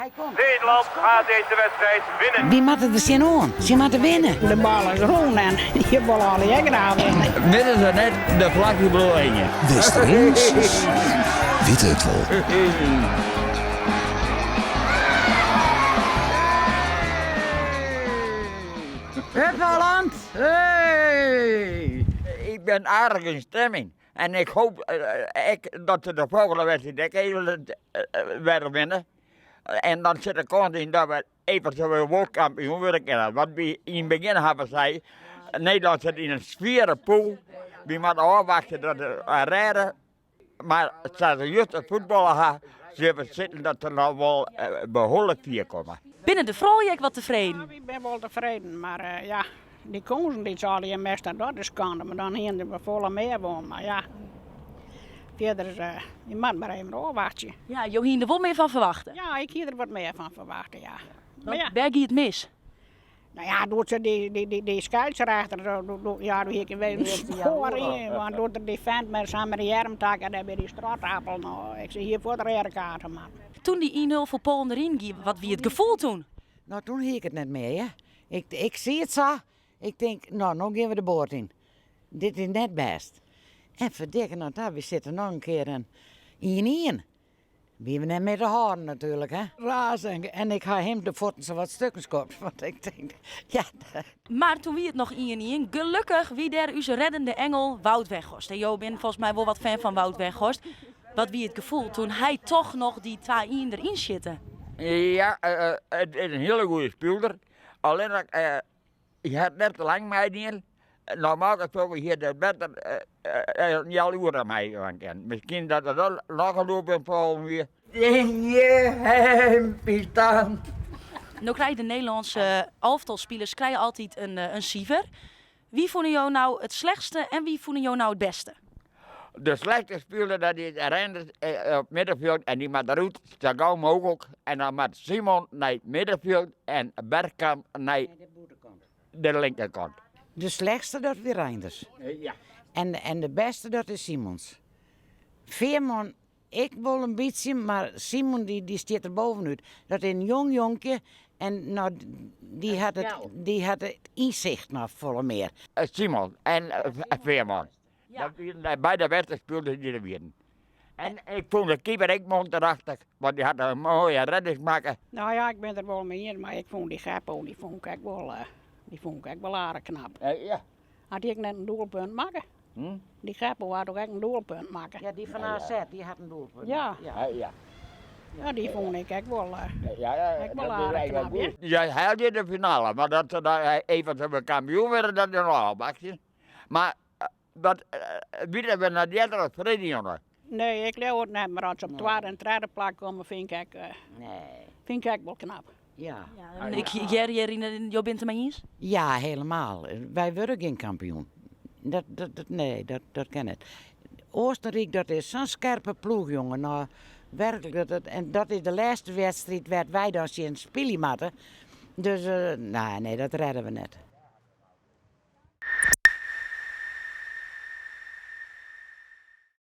Nederland gaat deze wedstrijd winnen. Wy moatte der tsjinoan. Sy moatte winne. De bal is rûn en je wolle allegear graach winne. Witte se net, de flagge bliuwt hingjen. Westerings witte it wol. Hup Holland! Hey! Ik ben aardich yn stimming en ik hoop ek dat se de folgjende wedstriid ek even wer winne. En dan sit de kâns yn dat we eventueel wol kampioen wurde kinne. Want wy yn it begjin hawwe sei, Nederlân sit yn in swiere pûl. Wy moatte ôfwachtsje dat se rêde. Mar sa't se just it fuotballen ha, sille we sitten dat se noch wol behoarlik fier komme. Binne de froulju ek wat tefreden? Ja, wy binne wol tefreden, mar ja, dy kânsen dy't se allegear mist ha, dat is skande. Mar dan hiene we folle mear wûn. Mar ja, fierder, je moatte mar even ôfwachtsje. Ja, jo hiene der wol mear fan ferwachte? Ja, ik hie der wat mear fan ferwachte, ja. Mar ja. Wêr gie it mis? No ja, doe't se dy skeidsrechter, ja, doe hie ik even spoar yn, want doe't er dy fent mei sa'n earm takke dêr by dy strotapel, no, ik sil hier fuort reade kaart moatten. Toen dy 1-0 foar Poalen deryn gie, wat wie it gefoel toen? No, toen hie ik it net mear, hear. Ik, ik siet sa, ik tink, no, no gean we de boat yn. Dit is net bêst. En ferdikke no ta, wy sitte noch in kear in ien-ien. Wie we net mear te hâlden natuerlik, hè. Razen en ik ha him de fuotten sa wat stukken skopt, want ik tink, ja. Mar toen wie it noch ien-ien. Gelokkich wie dêr ús reddende engel Wout Weghorst. En jo binne folgens my wol wat fan fan Wout Weghorst. Wat wie it gefoel toen hy toch noch dy 2-1 deryn sjitte? Ja, it is in hiele goede spiler. Allinnich, hy hat net te lang meidien. Normaal gesproken hie er better in healoere meidwaan kinnen. Miskien dat er dan noch in doelpunt fallen wie. In je hempie staan. No krije de Nederlânske alftalspilers krije altyd in sifer. Wie fûnen jo no it slechtste en wie fûnen jo no it bêste? De slechtste spiler dat is Reijnders op middenfjild en dy moat derút sa gau mooglik. En dan moat Simon nei it middenfjild en Bergkamp nei de linkerkant. De slechtste dat wie Reijnders. Ja. En, en de bêste dat is Simons. Veerman ek wol in bytsje, mar Simon dy, dy stiet der bovenút. Dat is in jong jonkje en no, dy hat it, dy hat it ynsicht noch folle mear. Simon en Veerman. Dat wienen beide bêste spilers dy't der wienen. En ik fûn de keeper ek monsterachtich, want dy hat in moaie redding makke. No ja, ik bin der wol mei iens, mar ik fûn dy Gakpo, dy fûn ik ek wol, dy fûn ik ek wol aardich knap. Ja. Hat dy ek net in doelpunt makke? Dy Gakpo hat toch ek in doelpunt makke? Ja, dy fan AZ, dy hat in doelpunt. Ja. Ja, ja. Ja, dy fûn ik ek wol, Ja, ja, ek wol dat is aardich eigenlijk knap, ja. goed. Ja, helje de finale, mar dat se dan even kampioen wurde, dat is noch ôfwachtsjen. Mar dat witte we net earder as freedtejûn. Nee, ik leau it net, mar as se op twadde en tredde plak komme, fyn ik ek, Nee. fyn ik ek wol knap. Ja. Ja, ik hear hjir yn, jo binne it dermei iens? Ja, helemaal. Wy wurde gjin kampioen. Dat, dat, dat, nee, dat, dat kin net. Oostenryk, dat is sa'n skerpe ploech, jonge. No, werklik, dat, dat, en dat is de lêste wedstriid wêr't wy dan tsjin spylje moatte. Dus, uh, nee, nee, dat rêde we net.